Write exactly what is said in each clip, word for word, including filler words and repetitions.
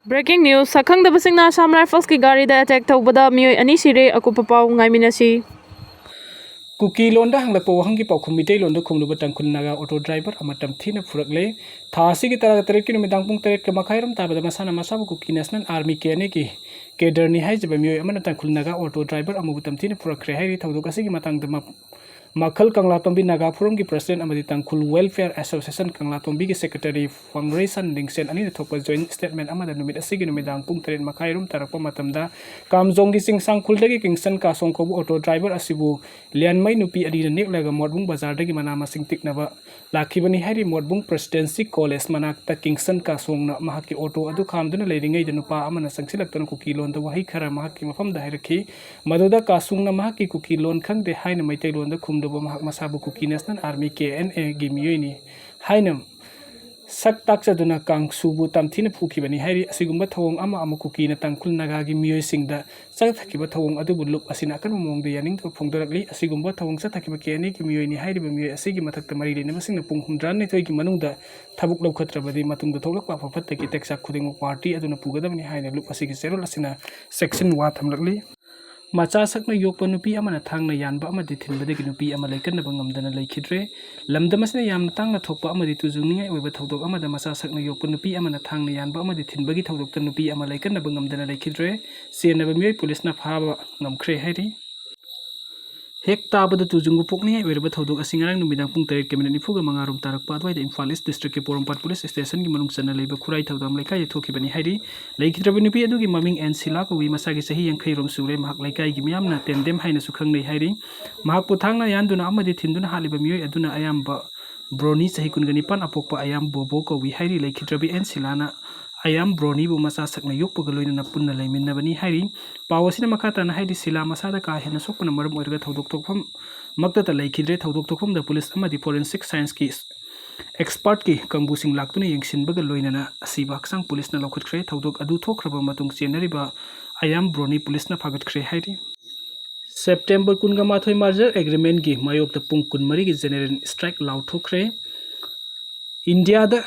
Breaking news, ꯁꯛꯈꯪꯗꯕꯁꯤꯡꯅ Assam Riflesꯀꯤ ꯒꯥꯔꯤꯗ attack ꯇꯧꯕꯗ ꯃꯤꯑꯣꯏ ꯑꯅꯤ ꯁꯤꯔꯦ꯫ ꯑꯀꯨꯞꯄ ꯄꯥꯎ ꯉꯥꯏꯃꯤꯟꯅꯁꯤ꯫ ꯀꯨꯀꯤ ꯂꯣꯟꯗ ꯍꯪꯂꯛꯄ ꯋꯥꯍꯪꯒꯤ ꯄꯥꯎꯈꯨꯝ ꯃꯤꯇꯩꯂꯣꯟꯗ ꯈꯨꯝꯂꯨꯕ ꯇꯥꯡꯈꯨꯜ ꯅꯥꯒꯥ auto driver ꯑꯃ ꯇꯝꯊꯤꯅ ꯐꯨꯔꯛꯂꯦ꯫ ꯊꯥ ꯑꯁꯤꯒꯤ ꯇꯔꯥ ꯇꯔꯦꯠꯀꯤ ꯅꯨꯃꯤꯗꯥꯡ ꯄꯨꯡ ꯇꯔꯦꯠꯀ ꯃꯈꯥꯏ ꯔꯣꯝ ꯇꯥꯕꯗ ꯃꯁꯥꯅ ꯃꯁꯥꯕꯨ ꯀꯨꯀꯤ National Army, ꯀꯦ ꯑꯦꯟ ꯑꯦꯒꯤ cadreꯅꯤ ꯍꯥꯏꯖꯕ ꯃꯤꯑꯣꯏ ꯑꯃꯅ ꯇꯥꯡꯈꯨꯜ ꯅꯥꯒꯥ auto driver ꯑꯃꯕꯨ ꯇꯝꯊꯤꯅ ꯐꯨꯔꯛꯈ꯭ꯔꯦ ꯍꯥꯏꯔꯤ꯫ ꯊꯧꯗꯣꯛ ꯑꯁꯤꯒꯤ ꯃꯇꯥꯡꯗ ꯃ-, ꯃꯈꯜ ꯀꯪꯂꯥꯇꯣꯝꯕꯤ ꯅꯥꯒꯥ ꯐꯣꯔꯝꯒꯤ president ꯑꯃꯗꯤ ꯇꯥꯡꯈꯨꯜ Welfare Association ꯀꯪꯂꯥꯇꯣꯝꯕꯤꯒꯤ secretary ꯐꯪꯔꯩꯁꯟ ꯂꯤꯡꯁꯦꯟ ꯑꯅꯤꯅ ꯊꯣꯛꯄ joint statement ꯑꯃꯗ ꯅꯨꯃꯤꯠ ꯑꯁꯤꯒꯤ ꯅꯨꯃꯤꯗꯥꯡ ꯄꯨꯡ ꯇꯔꯦꯠ ꯃꯈꯥꯏ ꯔꯣꯝ ꯇꯥꯔꯛꯄ ꯃꯇꯝꯗ ꯀꯥꯝꯖꯣꯡꯒꯤ ꯆꯤꯡꯁꯥꯡ ꯈꯨꯜꯗꯒꯤ ꯀꯤꯡꯁꯟ ꯀꯥꯁꯣꯡ ꯀꯧꯕ auto driver ꯑꯁꯤꯕꯨ ꯂꯤꯌꯥꯟꯃꯩ ꯅꯨꯄꯤ ꯑꯅꯤꯅ ꯅꯦꯛꯂꯒ ꯃꯣꯠꯕꯨꯡ ꯕꯖꯥꯔꯗꯒꯤ ꯃꯅꯥ ꯃꯁꯤꯡ ꯇꯤꯛꯅꯕ ꯂꯥꯛꯈꯤꯕꯅꯤ ꯍꯥꯏꯔꯤ꯫ ꯃꯣꯠꯕꯨꯡ Presidency College ꯃꯅꯥꯛꯇ ꯀꯤꯡꯁꯟ ꯀꯥꯁꯣꯡꯅ ꯃꯍꯥꯛꯀꯤ auto ꯑꯗꯨ ꯈꯥꯝꯗꯨꯅ ꯂꯩꯔꯤꯉꯩꯗ ꯅꯨꯄꯥ ꯑꯃꯅ ꯆꯪꯁꯤꯜꯂꯛꯇꯨꯅ ꯀꯨꯀꯤ ꯂꯣꯟꯗ ꯋꯥꯍꯩ ꯈꯔ ꯃꯍꯥꯛꯀꯤ ꯃꯐꯝꯗ ꯍꯥꯏꯔꯛꯈꯤ꯫ ꯃꯗꯨꯗ ꯀꯥꯁꯣꯡꯅ ꯃꯍꯥꯛꯀꯤ ꯀꯨꯀꯤ ꯂꯣꯟ ꯈꯪꯗꯦ ꯍꯥꯏꯅ ꯃꯩꯇꯩꯂꯣꯟꯗ ꯈꯨꯝꯂꯨꯕ ꯃꯍꯥꯛ ꯃꯁꯥꯕꯨ ꯀꯨꯀꯤ National Army, ꯀꯦ ꯑꯦꯟ ꯑꯦꯒꯤ ꯃꯤꯑꯣꯏꯅꯤ ꯍꯥꯏꯅ ꯁꯛ ꯇꯥꯛꯆꯗꯨꯅ ꯀꯥꯡꯁꯨꯕꯨ ꯇꯝꯊꯤꯅ ꯐꯨꯈꯤꯕꯅꯤ ꯍꯥꯏꯔꯤ꯫ ꯑꯁꯤꯒꯨꯝꯕ ꯊꯧꯑꯣꯡ ꯑꯃ ꯑꯃ ꯀꯨꯀꯤꯅ ꯇꯥꯡꯈꯨꯜ ꯅꯥꯒꯥꯒꯤ ꯃꯤꯑꯣꯏꯁꯤꯡꯗ ꯆꯠꯊꯈꯤꯕ ꯊꯧꯑꯣꯡ ꯑꯗꯨꯕꯨ ꯂꯨꯞ ꯑꯁꯤꯅ ꯑꯀꯟꯕ ꯃꯑꯣꯡꯗ ꯌꯥꯅꯤꯡꯗꯕ ꯐꯣꯡꯗꯣꯔꯛꯂꯤ꯫ ꯑꯁꯤꯒꯨꯝꯕ ꯊꯧꯑꯣꯡ ꯆꯠꯊꯈꯤꯕ ꯀꯦ ꯑꯦꯟ ꯑꯦꯒꯤ ꯃꯤꯑꯣꯏꯅꯤ ꯍꯥꯏꯔꯤꯕ ꯃꯤꯑꯣꯏ ꯑꯁꯤꯒꯤ ꯃꯊꯛꯇ ꯃꯔꯤ ꯂꯩꯅꯕꯁꯤꯡꯅ ꯄꯨꯡ ꯍꯨꯝꯗ꯭ꯔꯥꯅꯤꯊꯣꯏꯒꯤ ꯃꯅꯨꯡꯗ ꯊꯕꯛ ꯂꯧꯈꯠꯇ꯭ꯔꯕꯗꯤ ꯃꯇꯨꯡꯗ ꯊꯣꯛꯂꯛꯄ ꯑꯐ ꯐꯠꯇꯒꯤ ꯇꯦꯛꯆꯥꯛ ꯈꯨꯗꯤꯡꯃꯛ party ꯑꯗꯨꯅ ꯄꯨꯒꯗꯕꯅꯤ ꯍꯥꯏꯅ ꯂꯨꯞ ꯑꯁꯤꯒꯤ ꯆꯦꯔꯣꯜ ꯑꯁꯤꯅ ꯆꯦꯛꯁꯤꯟ ꯋꯥ ꯊꯝꯂꯛꯂꯤ꯫ ꯃꯆꯥ ꯁꯛꯅ ꯌꯣꯛꯄ ꯅꯨꯄꯤ ꯑꯃꯅ ꯊꯥꯡꯅ ꯌꯥꯟꯕ ꯑꯃꯗꯤ ꯊꯤꯟꯕꯗꯒꯤ ꯅꯨꯄꯤ ꯑꯃ ꯂꯩꯀꯠꯅꯕ ꯉꯝꯗꯅ ꯂꯩꯈꯤꯗ꯭ꯔꯦ꯫ ꯂꯝꯗꯝ ꯑꯁꯤꯅ ꯌꯥꯝꯅ ꯇꯥꯡꯅ ꯊꯣꯛꯄ ꯑꯃꯗꯤ ꯇꯨꯖꯨꯡꯅꯤꯡꯉꯥꯏ ꯑꯣꯏꯕ ꯊꯧꯗꯣꯛ ꯑꯃꯗ ꯃꯆꯥ ꯁꯛꯅ ꯌꯣꯛꯄ ꯅꯨꯄꯤ ꯑꯃꯅ ꯊꯥꯡꯅ ꯌꯥꯟꯕ ꯑꯃꯗꯤ ꯊꯤꯟꯕꯒꯤ ꯊꯧꯗꯣꯛꯇ ꯅꯨꯄꯤ ꯑꯃ ꯂꯩꯀꯠꯅꯕ ꯉꯝꯗꯅ ꯂꯩꯈꯤꯗ꯭ꯔꯦ꯫ ꯆꯦꯟꯅꯕ ꯃꯤꯑꯣꯏ ꯄꯨꯂꯤꯁꯅ ꯐꯥꯕ ꯉꯝꯈ꯭ꯔꯦ ꯍꯥꯏꯔꯤ꯫ ꯍꯦꯛ ꯇꯥꯕꯗ ꯇꯨꯖꯨꯡꯕ ꯄꯣꯛꯅꯤꯡꯉꯥꯏ ꯑꯣꯏꯔꯕ ꯊꯧꯗꯣꯛ ꯑꯁꯤ ꯉꯔꯥꯡ ꯅꯨꯃꯤꯗꯥꯡ ꯄꯨꯡ ꯇꯔꯦꯠꯀ ꯃꯤꯅꯤꯠ ꯅꯤꯐꯨꯒ ꯃꯉꯥ ꯔꯣꯝ ꯇꯥꯔꯛꯄ ꯑꯗꯨꯋꯥꯏꯗ ꯏꯝꯐꯥꯜ East Districtꯀꯤ ꯄꯣꯔꯣꯝꯄꯥꯠ Police Stationꯒꯤ ꯃꯅꯨꯡ ꯆꯟꯅ ꯂꯩꯕ ꯈꯨꯔꯥꯏ ꯊꯧꯗꯥꯝ ꯂꯩꯀꯥꯏꯗ ꯊꯣꯛꯈꯤꯕꯅꯤ ꯍꯥꯏꯔꯤ꯫ ꯂꯩꯈꯤꯗ꯭ꯔꯕ ꯅꯨꯄꯤ ꯑꯗꯨꯒꯤ ꯃꯃꯤꯡ ꯑꯦꯟ ꯁꯤꯂꯥ ꯀꯧꯏ꯫ ꯃꯁꯥꯒꯤ ꯆꯍꯤ ꯌꯥꯡꯈꯩ ꯔꯣꯝ ꯁꯨꯔꯦ꯫ ꯃꯍꯥꯛ ꯂꯩꯀꯥꯏꯒꯤ ꯃꯤꯌꯥꯝꯅ ꯇꯦꯟꯗꯦꯝ ꯍꯥꯏꯅꯁꯨ ꯈꯪꯅꯩ ꯍꯥꯏꯔꯤ꯫ ꯃꯍꯥꯛꯄꯨ ꯊꯥꯡꯅ ꯌꯥꯟꯗꯨꯅ ꯑꯃꯗꯤ ꯊꯤꯟꯗꯨꯅ ꯍꯥꯠꯂꯤꯕ ꯃꯤꯑꯣꯏ ꯑꯗꯨꯅ ꯑꯌꯥꯝꯕ ꯕ꯭ꯔꯣꯅꯤ, ꯆꯍꯤ ꯀꯨꯟꯒ ꯅꯤꯄꯥꯟ, ꯑꯄꯣꯛꯄ ꯑꯌꯥꯝ ꯕꯣꯕꯣ ꯀꯧꯏ ꯍꯥꯏꯔꯤ꯫ ꯂꯩꯈꯤꯗ꯭ꯔꯕꯤ ꯑꯦꯟ ꯁꯤꯂꯥꯅ ꯑꯌꯥꯝ ꯕ꯭ꯔꯣꯅꯤꯕꯨ ꯃꯆꯥ ꯁꯛꯅ ꯌꯣꯛꯄꯒ ꯂꯣꯏꯅꯅ ꯄꯨꯟꯅ ꯂꯩꯃꯤꯟꯅꯕꯅꯤ ꯍꯥꯏꯔꯤ꯫ ꯄꯥꯎ ꯑꯁꯤꯅ ꯃꯈꯥ ꯇꯥꯅ ꯍꯥꯏꯔꯤ, ꯁꯤꯂꯥ ꯃꯁꯥꯗ ꯀꯥ ꯍꯦꯟꯅ ꯁꯣꯛꯄꯅ ꯃꯔꯝ ꯑꯣꯏꯔꯒ ꯊꯧꯗꯣꯛ ꯊꯣꯛꯐꯝ ꯃꯛꯇꯗ ꯂꯩꯈꯤꯗ꯭ꯔꯦ꯫ ꯊꯧꯗꯣꯛ ꯊꯣꯛꯐꯝꯗ ꯄꯨꯂꯤꯁ ꯑꯃꯗꯤ Forensic Scienceꯀꯤ expertꯀꯤ ꯀꯥꯡꯕꯨꯁꯤꯡ ꯂꯥꯛꯇꯨꯅ ꯌꯦꯡꯁꯤꯟꯕꯒ ꯂꯣꯏꯅꯅ ꯑꯁꯤꯕ ꯍꯛꯆꯥꯡ ꯄꯨꯂꯤꯁꯅ ꯂꯧꯈꯠꯈ꯭ꯔꯦ꯫ ꯊꯧꯗꯣꯛ ꯑꯗꯨ ꯊꯣꯛꯈ꯭ꯔꯕ ꯃꯇꯨꯡ ꯆꯦꯟꯅꯔꯤꯕ ꯑꯌꯥꯝ ꯕ꯭ꯔꯣꯅꯤ ꯄꯨꯂꯤꯁꯅ ꯐꯥꯒꯠꯈ꯭ꯔꯦ ꯍꯥꯏꯔꯤ꯫ September ꯀꯨꯟꯒ ꯃꯥꯊꯣꯏ merger agreementꯀꯤ ꯃꯥꯌꯣꯛꯇ ꯄꯨꯡ ꯀꯨꯟꯃꯔꯤꯒꯤ general strike ꯂꯥꯎꯊꯣꯛꯈ꯭ꯔꯦ꯫ ꯏꯟꯗꯤꯌꯥꯗ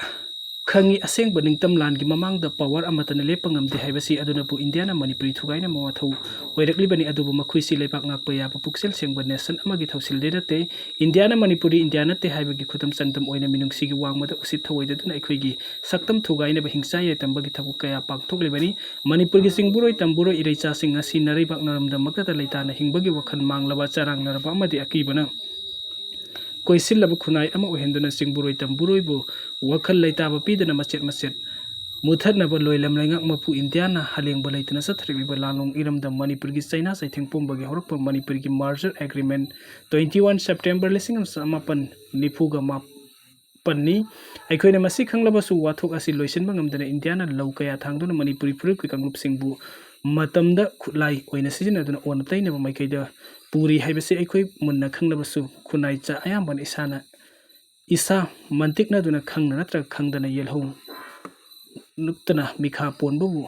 ꯈꯪꯉꯤ, ꯑꯁꯦꯡꯕ ꯅꯤꯡꯇꯝ ꯂꯥꯟꯒꯤ ꯃꯃꯥꯡꯗ power ꯑꯃꯠꯇꯅ ꯂꯦꯞꯄ ꯉꯝꯗꯦ ꯍꯥꯏꯕꯁꯤ꯫ ꯑꯗꯨꯅꯕꯨ ꯏꯟꯗꯤꯌꯥꯅ ꯃꯅꯤꯄꯨꯔꯤ ꯊꯨꯒꯥꯏꯅꯕ ꯃꯊꯧ ꯑꯣꯏꯔꯛꯂꯤꯕꯅꯤ꯫ ꯑꯗꯨꯕꯨ ꯃꯈꯣꯏꯁꯤ ꯂꯩꯕꯥꯛ ꯉꯥꯛꯄ ꯌꯥꯕ ꯄꯨꯛꯆꯦꯜ ꯁꯦꯡꯕ nation ꯑꯃꯒꯤ ꯊꯧꯁꯤꯜꯗꯤ ꯅꯠꯇꯦ꯫ ꯏꯟꯗꯤꯌꯥꯅ ꯃꯅꯤꯄꯨꯔꯤ ꯏꯟꯗꯤꯌꯥ ꯅꯠꯇꯦ ꯍꯥꯏꯕꯒꯤ ꯈꯨꯗꯝ ꯆꯥꯡꯗꯝ ꯑꯣꯏꯅ ꯃꯤꯅꯨꯡꯁꯤꯒꯤ ꯋꯥꯡꯃꯗ ꯎꯁꯤꯠ ꯊꯧꯑꯣꯏꯗꯗꯨꯅ ꯑꯩꯈꯣꯏꯒꯤ ꯁꯛꯇꯝ ꯊꯨꯒꯥꯏꯅꯕ ꯍꯤꯡꯁꯥ ꯌꯥꯏꯇꯝꯕꯒꯤ ꯊꯕꯛ ꯀꯌꯥ ꯄꯥꯡꯊꯣꯛꯂꯤꯕꯅꯤ꯫ ꯃꯅꯤꯄꯨꯔꯒꯤ ꯆꯤꯡꯕꯨꯔꯣꯏ ꯇꯝꯕꯨꯔꯣꯏ ꯏꯔꯩꯆꯥꯁꯤꯡ ꯉꯁꯤ ꯅꯔꯩꯕꯥꯛ ꯅꯔꯝꯗꯝ ꯃꯛꯇꯗ ꯂꯩꯇꯥꯅ ꯍꯤꯡꯕꯒꯤ ꯋꯥꯈꯜ ꯃꯥꯡꯂꯕ, ꯆꯔꯥꯡꯅꯔꯕ ꯑꯃꯗꯤ ꯑꯀꯤꯕꯅ ꯀꯣꯏꯁꯤꯜꯂꯕ ꯈꯨꯟꯅꯥꯏ ꯑꯃ ꯑꯣꯏꯍꯟꯗꯨꯅ ꯆꯤꯡꯕꯨꯔꯣꯏ ꯇꯝꯕꯨꯔꯣꯏꯕꯨ ꯋꯥꯈꯜ ꯂꯩꯇꯥꯕ ꯄꯤꯗꯨꯅ ꯃꯆꯦꯠ ꯃꯆꯦꯠ ꯃꯨꯊꯠꯅꯕ ꯂꯣꯏꯂꯝ ꯂꯩꯉꯥꯛ ꯃꯄꯨ ꯏꯟꯗꯤꯌꯥꯅ ꯍꯂꯦꯡꯕ ꯂꯩꯇꯅ ꯆꯠꯊꯔꯛꯂꯤꯕ ꯂꯥꯟꯂꯣꯡ ꯏꯔꯝꯗꯝ ꯃꯅꯤꯄꯨꯔꯒꯤ ꯆꯩꯅꯥ ꯆꯩꯊꯦꯡ ꯄꯨꯝꯕꯒꯤ ꯍꯧꯔꯛꯐꯝ ꯃꯅꯤꯄꯨꯔꯒꯤ merger agreement twenty one September ꯂꯤꯁꯤꯡ ꯑꯃ ꯆꯃꯥꯄꯟ ꯅꯤꯐꯨꯒ ꯃꯥꯄꯟꯅꯤ꯫ ꯑꯩꯈꯣꯏꯅ ꯃꯁꯤ ꯈꯪꯂꯕꯁꯨ ꯋꯥꯊꯣꯛ ꯑꯁꯤ ꯂꯣꯏꯁꯤꯟꯕ ꯉꯝꯗꯅ ꯏꯟꯗꯤꯌꯥꯅ ꯂꯧ ꯀꯌꯥ ꯊꯥꯡꯗꯨꯅ ꯃꯅꯤꯄꯨꯔꯤ ꯐꯨꯔꯨꯞꯀꯤ ꯀꯥꯡꯂꯨꯞꯁꯤꯡꯕꯨ ꯃꯇꯝꯗ ꯈꯨꯠꯂꯥꯏ ꯑꯣꯏꯅ ꯁꯤꯖꯤꯟꯅꯗꯨꯅ ꯑꯣꯟꯅ ꯇꯩꯅꯕ ꯃꯥꯏꯀꯩꯗ ꯄꯨꯔꯤ ꯍꯥꯏꯕꯁꯤ ꯑꯩꯈꯣꯏ ꯃꯨꯟꯅ ꯈꯪꯂꯕꯁꯨ ꯈꯨꯟꯅꯥꯏ ꯆꯥ ꯑꯌꯥꯝꯕꯅ ꯏꯁꯥꯅ ꯏꯁꯥ ꯃꯟꯇꯤꯛꯅꯗꯨꯅ ꯈꯪꯅ ꯅꯠꯇ꯭ꯔꯒ ꯈꯪꯗꯅ ꯌꯦꯜꯍꯧ ꯅꯨꯛꯇꯅ ꯃꯤꯈꯥ ꯄꯣꯟꯕꯕꯨ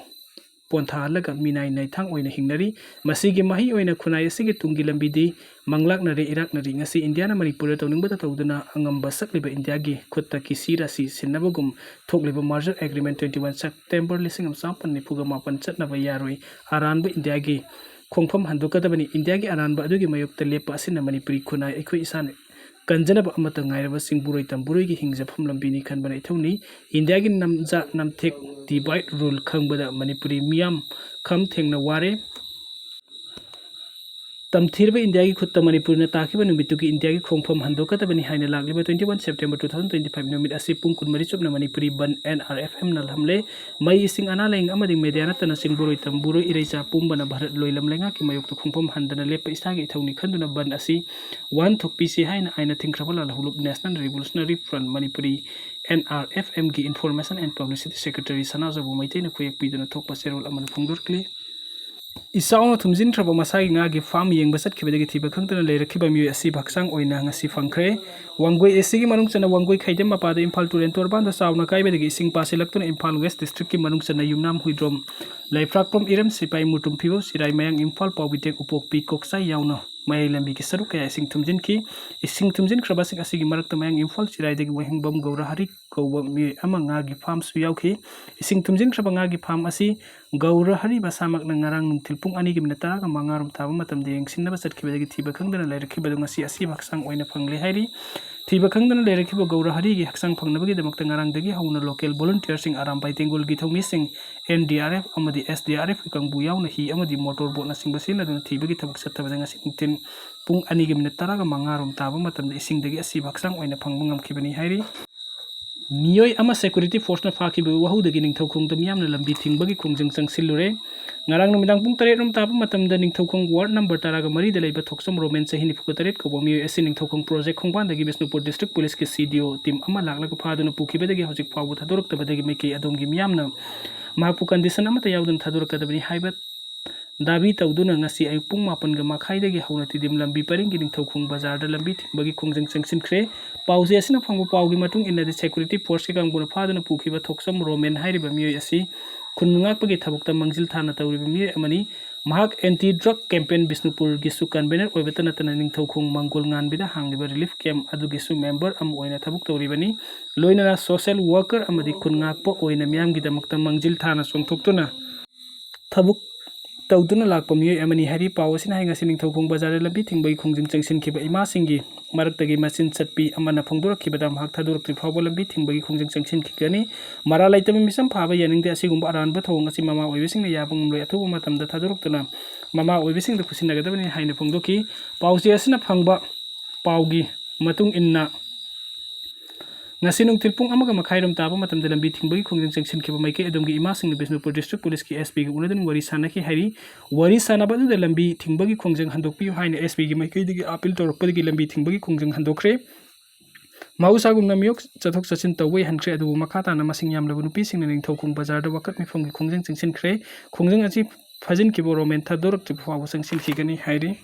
ꯄꯣꯟꯊꯥꯍꯜꯂꯒ ꯃꯤꯅꯥꯏ ꯅꯩꯊꯥꯡ ꯑꯣꯏꯅ ꯍꯤꯡꯅꯔꯤ꯫ ꯃꯁꯤꯒꯤ ꯃꯍꯩ ꯑꯣꯏꯅ ꯈꯨꯟꯅꯥꯏ ꯑꯁꯤꯒꯤ ꯇꯨꯡꯒꯤ ꯂꯝꯕꯤꯗꯤ ꯃꯪꯂꯥꯛꯅꯔꯦ, ꯏꯔꯥꯛꯅꯔꯤ꯫ ꯉꯁꯤ ꯏꯟꯗꯤꯌꯥꯅ ꯃꯅꯤꯄꯨꯔꯗ ꯇꯧꯅꯤꯡꯕꯗ ꯇꯧꯗꯨꯅ ꯑꯉꯝꯕ ꯁꯛꯂꯤꯕ ꯏꯟꯗꯤꯌꯥꯒꯤ ꯈꯨꯠꯇ ꯀꯤꯁꯤ ꯔꯥꯁꯤ ꯁꯤꯟꯅꯕꯒꯨꯝ ꯊꯣꯛꯂꯤꯕ merger agreement twenty one September ꯂꯤꯁꯤꯡ ꯑꯃ ꯆꯃꯥꯄꯟ ꯅꯤꯐꯨꯒ ꯃꯥꯄꯟ ꯆꯠꯅꯕ ꯌꯥꯔꯣꯏ꯫ ꯑꯔꯥꯟꯕ ꯏꯟꯗꯤꯌꯥꯒꯤ ꯈꯣꯡꯐꯝ ꯍꯟꯗꯣꯛꯀꯗꯕꯅꯤ꯫ ꯏꯟꯗꯤꯌꯥꯒꯤ ꯑꯔꯥꯟꯕ ꯑꯗꯨꯒꯤ ꯃꯥꯌꯣꯛꯇ ꯂꯦꯞꯄ ꯑꯁꯤꯅ ꯃꯅꯤꯄꯨꯔꯤ ꯈꯨꯟꯅꯥꯏ ꯑꯩꯈꯣꯏ ꯏꯁꯥꯅ ꯀꯟꯖꯅꯕ ꯑꯃꯠꯇ ꯉꯥꯏꯔꯕ ꯆꯤꯡꯕꯨꯔꯣꯏ ꯇꯝꯕꯨꯔꯣꯏꯒꯤ ꯍꯤꯡꯖꯐꯝ ꯂꯝꯕꯤꯅꯤ ꯈꯟꯕꯅ ꯏꯊꯧꯅꯤ꯫ ꯏꯟꯗꯤꯌꯥꯒꯤ ꯅꯝꯖꯥ ꯅꯝꯊꯦꯛ divide rule ꯈꯪꯕꯗ ꯃꯅꯤꯄꯨꯔꯤ ꯃꯤꯌꯥꯝ ꯈꯝ ꯊꯦꯡꯅ ꯋꯥꯔꯦ꯫ ꯇꯝꯊꯤꯔꯕ ꯏꯟꯗꯤꯌꯥꯒꯤ ꯈꯨꯠꯇ ꯃꯅꯤꯄꯨꯔꯅ ꯇꯥꯈꯤꯕ ꯅꯨꯃꯤꯠꯇꯨꯒꯤ ꯏꯟꯗꯤꯌꯥꯒꯤ ꯈꯣꯡꯐꯝ ꯍꯟꯗꯣꯛꯀꯗꯕꯅꯤ ꯍꯥꯏꯅ ꯂꯥꯛꯂꯤꯕ twenty one September two thousand twenty five ꯅꯨꯃꯤꯠ ꯑꯁꯤ ꯄꯨꯡ ꯀꯨꯟꯃꯔꯤ ꯆꯨꯞꯅ ꯃꯅꯤꯄꯨꯔꯤ ꯕꯟ N R F M ꯅ ꯂꯝꯂꯦ꯫ ꯃꯩ, ꯏꯁꯤꯡ, ꯑꯅꯥ ꯂꯥꯏꯌꯦꯡ ꯑꯃꯗꯤ media ꯅꯠꯇꯅ ꯆꯤꯡꯕꯨꯔꯣꯏ ꯇꯝꯕꯨꯔꯣꯏ ꯏꯔꯩꯆꯥ ꯄꯨꯝꯕꯅ ꯚꯥꯔꯠ ꯂꯣꯏꯂꯝ ꯂꯩꯉꯥꯛꯀꯤ ꯃꯥꯌꯣꯛꯇ ꯈꯣꯡꯐꯝ ꯍꯟꯗꯅ ꯂꯦꯞꯄ ꯏꯁꯥꯒꯤ ꯏꯊꯧꯅꯤ ꯈꯟꯗꯨꯅ ꯕꯟ ꯑꯁꯤ ꯋꯥꯍꯟꯊꯣꯛ ꯄꯤꯁꯤ ꯍꯥꯏꯅ ꯑꯥꯏꯟꯅ ꯊꯤꯡꯈ꯭ꯔꯕ ꯂꯥꯜꯍꯧꯂꯨꯞ National Revolutionary Front Manipuri, N R F M ꯒꯤ Information and Publicity Secretary ꯁꯅꯥꯖꯥꯎꯕ ꯃꯩꯇꯩꯅ ꯈꯨꯌꯦꯛ ꯄꯤꯗꯨꯅ ꯊꯣꯛꯄ ꯆꯦꯔꯣꯜ ꯑꯃꯅ ꯐꯣꯡꯗꯣꯔꯛꯂꯤ꯫ ꯏꯆꯥꯎꯅ ꯊꯨꯝꯖꯤꯟꯈ꯭ꯔꯕ ꯃꯁꯥꯒꯤ ꯉꯥꯒꯤ farm ꯌꯦꯡꯕ ꯆꯠꯈꯤꯕꯗꯒꯤ ꯊꯤꯕ ꯈꯪꯗꯅ ꯂꯩꯔꯛꯈꯤꯕ ꯃꯤꯑꯣꯏ ꯑꯁꯤꯕꯨ ꯍꯛꯆꯥꯡ ꯑꯣꯏꯅ ꯉꯁꯤ ꯐꯪꯈ꯭ꯔꯦ꯫ ꯋꯥꯡꯒꯣꯏ A C ꯒꯤ ꯃꯅꯨꯡ ꯆꯟꯅ ꯋꯥꯡꯒꯣꯏ ꯈꯩꯗꯦꯝ ꯃꯄꯥꯗ ꯏꯝꯐꯥꯜ ꯇꯨꯔꯦꯟ ꯇꯣꯔꯕꯥꯟꯗ ꯆꯥꯎꯅ ꯀꯥꯏꯕꯗꯒꯤ ꯏꯁꯤꯡ ꯄꯥꯁꯤꯜꯂꯛꯇꯨꯅ ꯏꯝꯐꯥꯜ West District ꯀꯤ ꯃꯅꯨꯡ ꯆꯟꯅ ꯌꯨꯝꯅꯥꯝ ꯍꯨꯏꯗ꯭ꯔꯣꯝ, ꯂꯩꯐ꯭ꯔꯥꯛꯄꯝ ꯏꯔꯝ, ꯁꯤꯄꯥꯏ ꯃꯨꯔꯇꯨꯝ ꯐꯤꯕꯧ, ꯁꯤꯔꯥꯏ ꯃꯌꯥꯡ, ꯏꯝꯐꯥꯜ ꯄꯥꯎꯕꯤꯇꯦꯛ ꯎꯄꯣꯛꯄꯤ ꯀꯣꯛꯆꯥꯏ ꯌꯥꯎꯅ ꯃꯌꯥꯏ ꯂꯝꯕꯤꯒꯤ ꯁꯔꯨꯛ ꯀꯌꯥ ꯏꯁꯤꯡ ꯊꯨꯝꯖꯤꯟꯈꯤ꯫ ꯏꯁꯤꯡ ꯊꯨꯝꯖꯤꯟꯈ꯭ꯔꯕꯁꯤꯡ ꯑꯁꯤꯒꯤ ꯃꯔꯛꯇ ꯃꯌꯥꯡ ꯏꯝꯐꯥꯜ ꯆꯤꯔꯥꯏꯗꯒꯤ ꯋꯥꯍꯦꯡꯕꯝ ꯒꯧꯔꯍꯔꯤ ꯀꯧꯕ ꯃꯤꯑꯣꯏ ꯑꯃ ꯉꯥꯒꯤ ꯐꯥꯔꯝꯁꯨ ꯌꯥꯎꯈꯤ꯫ ꯏꯁꯤꯡ ꯊꯨꯝꯖꯤꯟꯈ꯭ꯔꯕ ꯉꯥꯒꯤ ꯐꯥꯔꯝ ꯑꯁꯤ ꯒꯧꯔꯍꯔꯤ ꯃꯁꯥꯃꯛꯅ ꯉꯔꯥꯡ ꯅꯨꯡꯊꯤꯜ ꯄꯨꯡ ꯑꯅꯤꯒꯤ ꯃꯤꯅꯠ ꯇꯔꯥꯒ ꯃꯉꯥꯔꯣꯝ ꯇꯥꯕ ꯃꯇꯝꯗ ꯌꯦꯡꯁꯤꯟꯅꯕ ꯆꯠꯈꯤꯕꯗꯒꯤ ꯊꯤꯕ ꯈꯪꯗꯅ ꯂꯩꯔꯛꯈꯤꯕꯗꯨ ꯉꯁꯤ ꯑꯁꯤꯕ ꯍꯛꯆꯥꯡ ꯑꯣꯏꯅ ꯐꯪꯂꯦ ꯍꯥꯏꯔꯤ꯫ ꯊꯤꯕ ꯈꯪꯗꯅ ꯂꯩꯔꯛꯈꯤꯕ ꯒꯧꯔꯍꯔꯤꯒꯤ ꯍꯛꯆꯥꯡ ꯐꯪꯅꯕꯒꯤꯗꯃꯛꯇ ꯉꯔꯥꯡꯗꯒꯤ ꯍꯧꯅ ꯂꯣꯀꯦꯜ ꯚꯣꯂꯨꯟꯇꯤꯌꯔꯁꯤꯡ, ꯑꯔꯥꯝꯕꯥꯏ ꯇꯦꯡꯒꯣꯜꯒꯤ ꯊꯧꯃꯤꯁꯤꯡ, ꯑꯦꯟ ꯗꯤ ꯑꯥꯔ ꯑꯦꯐ ꯑꯃꯗꯤ ꯑꯦꯁ ꯗꯤ ꯑꯥꯔ ꯑꯦꯐꯀꯤ ꯀꯥꯡꯕꯨ ꯌꯥꯎꯅ ꯍꯤ ꯑꯃꯗꯤ ꯃꯣꯇꯣꯔ ꯕꯣꯠꯅꯆꯤꯡꯕ ꯁꯤꯖꯤꯟꯅꯗꯨꯅ ꯊꯤꯕꯒꯤ ꯊꯕꯛ ꯆꯠꯊꯕꯗ ꯉꯁꯤ ꯅꯨꯡꯊꯤꯜ ꯄꯨꯡ ꯑꯅꯤꯒꯤ ꯃꯤꯅꯤꯠ ꯇꯔꯥꯒ ꯃꯉꯥꯔꯣꯝ ꯇꯥꯕ ꯃꯇꯝꯗ ꯏꯁꯤꯡꯗꯒꯤ ꯑꯁꯤꯕ ꯍꯛꯆꯥꯡ ꯑꯣꯏꯅ ꯐꯪꯕ ꯉꯝꯈꯤꯕꯅꯤ ꯍꯥꯏꯔꯤ꯫ ꯃꯤꯑꯣꯏ ꯑꯃ ꯁꯦꯀ꯭ꯌꯨꯔꯤꯇꯤ ꯐꯣꯔꯁꯅ ꯐꯥꯈꯤꯕꯒꯤ ꯋꯥꯍꯧꯗꯒꯤ ꯅꯤꯡꯊꯧꯈꯣꯡꯗ ꯃꯤꯌꯥꯝꯅ ꯂꯝꯕꯤ ꯊꯤꯡꯕꯒꯤ ꯈꯣꯡꯖꯪ ꯆꯪꯁꯤꯜꯂꯨꯔꯦ꯫ ꯉꯔꯥꯡ ꯅꯨꯃꯤꯗꯥꯡ ꯄꯨꯡ ꯇꯔꯦꯠ ꯔꯣꯝ ꯇꯥꯕ ꯃꯇꯝꯗ ꯅꯤꯡꯊꯧꯈꯣꯡ ꯋꯥꯔꯗ ꯅꯝꯕꯔ ꯇꯔꯥꯒ ꯃꯔꯤꯗ ꯂꯩꯕ ꯊꯣꯛꯆꯝ ꯔꯣꯃꯦꯟ, ꯆꯍꯤ ꯅꯤꯐꯨꯒ ꯇꯔꯦꯠ ꯀꯧꯕ ꯃꯤꯑꯣꯏ ꯑꯁꯤ ꯅꯤꯡꯊꯧꯈꯣꯡ ꯄ꯭ꯔꯣꯖꯦꯛ ꯈꯣꯡꯕꯥꯟꯗꯒꯤ ꯕꯤꯁꯅꯨꯄꯨꯔ ꯗꯤꯁꯇ꯭ꯔꯤꯛ ꯄꯨꯂꯤꯁꯀꯤ ꯁꯤ ꯗꯤ ꯑꯣ ꯇꯤꯝ ꯑꯃ ꯂꯥꯛꯂꯒ ꯐꯥꯗꯨꯅ ꯄꯨꯈꯤꯕꯗꯒꯤ ꯍꯧꯖꯤꯛ ꯐꯥꯎꯕ ꯊꯥꯗꯣꯔꯛꯇꯕꯗꯒꯤ ꯃꯥꯏꯀꯩ ꯑꯗꯣꯝꯒꯤ ꯃꯤꯌꯥꯝꯅ ꯃꯍꯥꯛꯄꯨ ꯀꯟꯗꯤꯁꯟ ꯑꯃꯠꯇ ꯌꯥꯎꯗꯅ ꯊꯥꯗꯣꯔꯛꯀꯗꯕꯅꯤ ꯍꯥꯏꯕ ꯗꯥꯕꯤ ꯇꯧꯗꯨꯅ ꯉꯁꯤ ꯑꯌꯨꯛ ꯄꯨꯡ ꯃꯥꯄꯟꯒ ꯃꯈꯥꯏꯗꯒꯤ ꯍꯧꯅ ꯇꯤꯗꯤꯝ ꯂꯝꯕꯤ ꯄꯔꯤꯡꯒꯤ ꯅꯤꯡꯊꯧꯈꯣꯡ ꯕꯖꯥꯔꯗ ꯂꯝꯕꯤ ꯊꯤꯡꯕꯒꯤ ꯈꯣꯡꯖꯪ ꯆꯪꯁꯤꯟꯈ꯭ꯔꯦ꯫ ꯄꯥꯎꯆꯦ ꯑꯁꯤꯅ ꯐꯪꯕ ꯄꯥꯎꯒꯤ ꯃꯇꯨꯡ ꯏꯟꯅꯗꯤ ꯁꯦꯀ꯭ꯌꯨꯔꯤꯇꯤ ꯐꯣꯔꯁꯀꯤ ꯀꯥꯡꯕꯨꯅ ꯐꯥꯗꯨꯅ ꯄꯨꯈꯤꯕ ꯊꯣꯛꯆꯝ ꯔꯣꯃꯦꯟ ꯍꯥꯏꯔꯤꯕ ꯃꯤꯑꯣꯏ ꯑꯁꯤ ꯈꯨꯟ ꯉꯥꯛꯄꯒꯤ ꯊꯕꯛꯇ ꯃꯥꯡꯖꯤꯜ ꯊꯥꯅ ꯇꯧꯔꯤꯕ ꯃꯤꯑꯣꯏ ꯑꯃꯅꯤ꯫ ꯃꯍꯥꯛ ꯑꯦꯟꯇꯤ ꯗ꯭ꯔꯒ ꯀꯦꯝꯄꯦꯟ ꯕꯤꯁꯅꯨꯄꯨꯔꯒꯤꯁꯨ ꯀꯟꯚꯦꯅꯔ ꯑꯣꯏꯕꯇ ꯅꯠꯇꯅ ꯅꯤꯡꯊꯧꯈꯣꯡ ꯃꯪꯒꯣꯜ ꯉꯥꯟꯕꯤꯗ ꯍꯥꯡꯂꯤꯕ ꯔꯤꯂꯤꯐ ꯀꯦꯝꯞ ꯑꯗꯨꯒꯤꯁꯨ ꯃꯦꯝꯕꯔ ꯑꯃ ꯑꯣꯏꯅ ꯊꯕꯛ ꯇꯧꯔꯤꯕꯅꯤ꯫ ꯂꯣꯏꯅꯅ ꯁꯣꯁꯦꯜ ꯋꯥꯔꯀꯔ ꯑꯃꯗꯤ ꯈꯨꯟ ꯉꯥꯛꯄ ꯑꯣꯏꯅ ꯃꯤꯌꯥꯝꯒꯤꯗꯃꯛꯇ ꯃꯥꯡꯖꯤꯜ ꯊꯥꯅ ꯆꯣꯡꯊꯣꯛꯇꯨꯅ ꯊꯕꯛ ꯇꯧꯗꯨꯅ ꯂꯥꯛꯄ ꯃꯤꯑꯣꯏ ꯑꯃꯅꯤ ꯍꯥꯏꯔꯤ꯫ ꯄꯥꯎ ꯑꯁꯤꯅ ꯍꯥꯏ ꯉꯁꯤ ꯅꯤꯡꯊꯧꯈꯣꯡ ꯕꯖꯥꯔꯗ ꯂꯝꯕꯤ ꯊꯤꯡꯕꯒꯤ ꯈꯣꯡꯖꯪ ꯆꯪꯁꯤꯟꯈꯤꯕ ꯏꯃꯥꯁꯤꯡꯒꯤ ꯃꯔꯛꯇꯒꯤ ꯃꯆꯤꯟ ꯆꯠꯄꯤ ꯑꯃꯅ ꯐꯣꯡꯗꯣꯔꯛꯈꯤꯕꯗ ꯃꯍꯥꯛ ꯊꯥꯗꯣꯔꯛꯇ꯭ꯔꯤ ꯐꯥꯎꯕ ꯂꯝꯕꯤ ꯊꯤꯡꯕꯒꯤ ꯈꯣꯡꯖꯪ ꯆꯪꯁꯤꯟꯈꯤꯒꯅꯤ꯫ ꯃꯔꯥꯜ ꯂꯩꯇꯕ ꯃꯤꯆꯝ ꯐꯥꯕ ꯌꯥꯅꯤꯡꯗꯦ꯫ ꯑꯁꯤꯒꯨꯝꯕ ꯑꯔꯥꯟꯕ ꯊꯧꯑꯣꯡ ꯑꯁꯤ ꯃꯃꯥ ꯑꯣꯏꯕꯁꯤꯡꯅ ꯌꯥꯕ ꯉꯝꯂꯣꯏ꯫ ꯑꯊꯨꯕ ꯃꯇꯝꯗ ꯊꯥꯗꯣꯔꯛꯇꯨꯅ ꯃꯃꯥ ꯑꯣꯏꯕꯁꯤꯡꯗ ꯈꯨꯠꯁꯤꯟꯅꯒꯗꯕꯅꯤ ꯍꯥꯏꯅ ꯐꯣꯡꯗꯣꯛꯈꯤ꯫ ꯄꯥꯎꯆꯦ ꯑꯁꯤꯅ ꯐꯪꯕ ꯄꯥꯎꯒꯤ ꯃꯇꯨꯡ ꯏꯟꯅ ꯉꯁꯤ ꯅꯨꯡꯊꯤꯜ ꯄꯨꯡ ꯑꯃꯒ ꯃꯈꯥꯏꯔꯣꯝ ꯇꯥꯕ ꯃꯇꯝꯗ ꯂꯝꯕꯤ ꯊꯤꯡꯕꯒꯤ ꯈꯣꯡꯖꯪ ꯆꯪꯁꯤꯟꯈꯤꯕ ꯃꯥꯏꯀꯩ ꯑꯗꯣꯝꯒꯤ ꯏꯃꯥꯁꯤꯡꯅ ꯕꯤꯁꯅꯨꯄꯨꯔ ꯗꯤꯁꯇ꯭ꯔꯤꯛ ꯄꯨꯂꯤꯁꯀꯤ ꯑꯦꯁ ꯄꯤꯒ ꯎꯅꯗꯨꯅ ꯋꯥꯔꯤ ꯁꯥꯅꯈꯤ ꯍꯥꯏꯔꯤ꯫ ꯋꯥꯔꯤ ꯁꯥꯅꯕ ꯑꯗꯨꯗ ꯂꯝꯕꯤ ꯊꯤꯡꯕꯒꯤ ꯈꯣꯡꯖꯪ ꯍꯟꯗꯣꯛꯄꯤꯌꯨ ꯍꯥꯏꯅ ꯑꯦꯁ ꯄꯤꯒꯤ ꯃꯥꯏꯀꯩꯗꯒꯤ ꯑꯥꯄꯤꯜ ꯇꯧꯔꯛꯄꯗꯒꯤ ꯂꯝꯕꯤ ꯊꯤꯡꯕꯒꯤ ꯈꯣꯡꯖꯪ ꯍꯟꯗꯣꯛꯈ꯭ꯔꯦ꯫ ꯃꯍꯧꯁꯥꯒꯨꯝꯅ ꯃꯤꯑꯣꯏ ꯆꯠꯊꯣꯛ ꯆꯠꯁꯤꯟ ꯇꯧꯕ ꯌꯥꯍꯟꯈ꯭ꯔꯦ, ꯑꯗꯨꯕꯨ ꯃꯈꯥ ꯇꯥꯅ ꯃꯁꯤꯡ ꯌꯥꯝꯂꯕ ꯅꯨꯄꯤꯁꯤꯡꯅ ꯅꯤꯡꯊꯧꯈꯣꯡ ꯕꯖꯥꯔꯗ ꯋꯥꯀꯠ ꯃꯤꯐꯝꯒꯤ ꯈꯣꯡꯖꯪ ꯆꯪꯁꯤꯟꯈ꯭ꯔꯦ꯫ ꯈꯣꯡꯖꯪ ꯑꯁꯤ ꯐꯥꯖꯤꯟꯈꯤꯕ ꯔꯣꯃꯦꯟ ꯊꯥꯗꯣꯔꯛꯇ꯭ꯔꯤꯕ ꯐꯥꯎꯕ ꯆꯪꯁꯤꯟꯈꯤꯒꯅꯤ ꯍꯥꯏꯔꯤ꯫